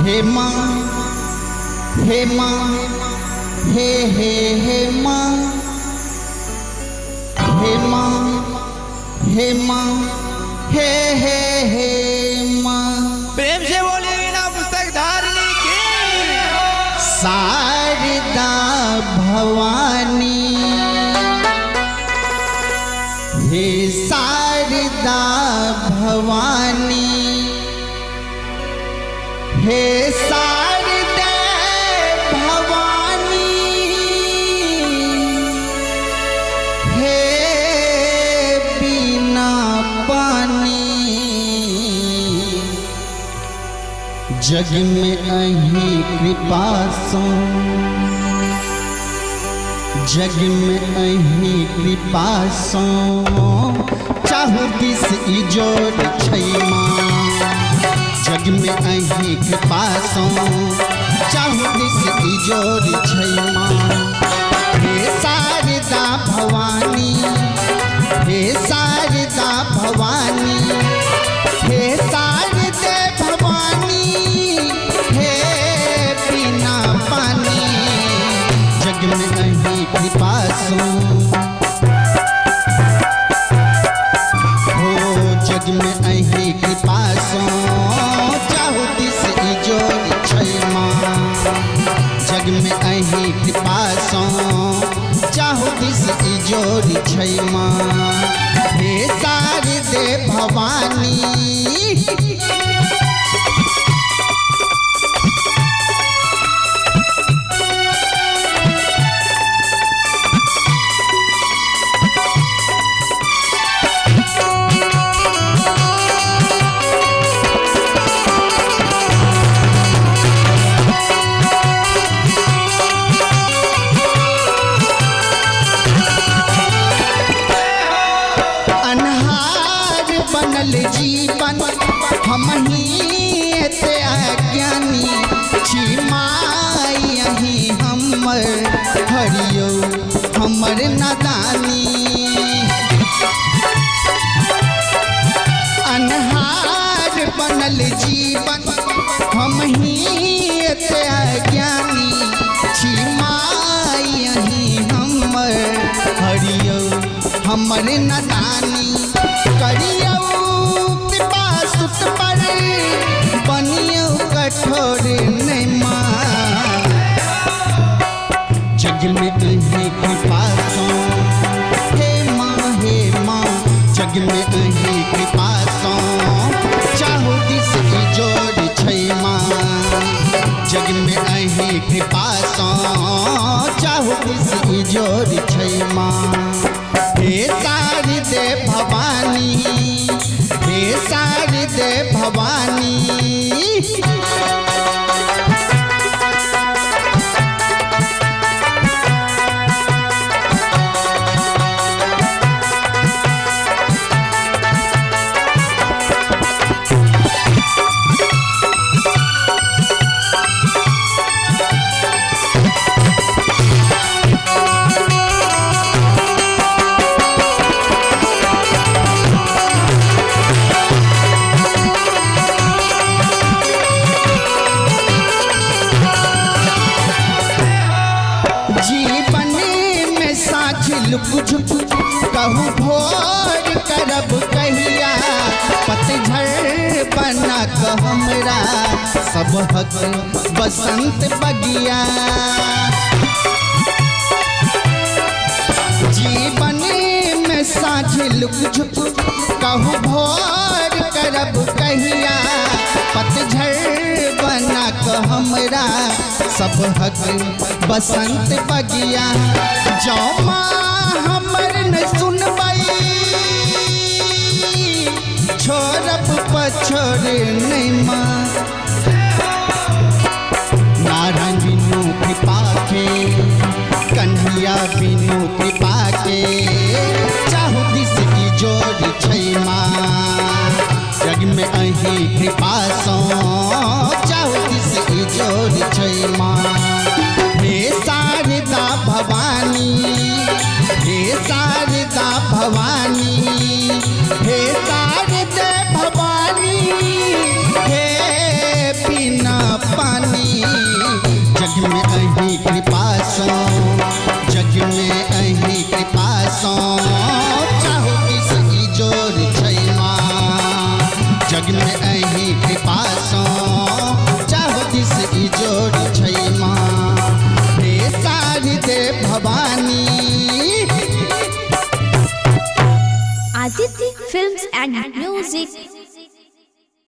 हे माँ, हे माँ, हे हे हे माँ, हे माँ, हे माँ, हे हे हे माँ। प्रेम से बोलिए बिना पुस्तक धारणी की। शारदा भवानी, हे शारदा भवानी, हे शारदा भवानी, हे बिना पानी, जग में अहीं कृपा सो, जग में अहीं कृपा सो, चाहु दिस इजोर छै माँ। जग में अहीं कृपा सो, चाहु दिस इजोर छै माँ। हे शारदा भवानी, हे शारदा भवानी, हे शारदे भवानी, हे बिना पानी, जग में अहीं कृपा सो, हो जग में अहीं कृपा सो, चाहु दिस इजोर छै माँ। जग में अहीं कृपा सो, चाहु दिस इजोर छै माँ। हे शारदे भवानी। बनल जीवन हम ही एते अज्ञानी छी माई, अहीं हमर हरियो हमर नादानी। अन्हार बनल जीवन हम ही एते अज्ञानी छी माई, अहीं हमर हरियो हमर नादानी। करियौ कृपा सुत पर, बनियौ कठोर नहीं माँ। जग में अहीं कृपा सो, हे माँ, हे माँ, जग में अहीं कृपा सो, चाहु दिस इजोर छै माँ। जग में अहीं कृपा सो, चाहु दिस इजोर छै माँ। हे शारदे भवानी, हे शारदे भवानी। जीवन में साँझ लुक झुक कहूँ भोर करब कहिया, पतझड़ बना क हमरा सबहक बसंत बगिया। जीवन में साँझ लुक झुक कहूँ भोर करब कहिया, पतझड़ बना क हमरा सबहक बसंत बगिया। जौ माँ हमर न सुनबै, छोड़ब पछोड़ नहीं माँ। नारायण बिनु कृपा के, कन्हैया बिनु कृपा के, चाहु दिस इजोर छै माँ। जग में अहीं कृपा सो, चाहु दिस इजोर छै माँ। हे शारदा भवानी, हे शारदा भवानी, हे शारदे भवानी, हे Films and Music.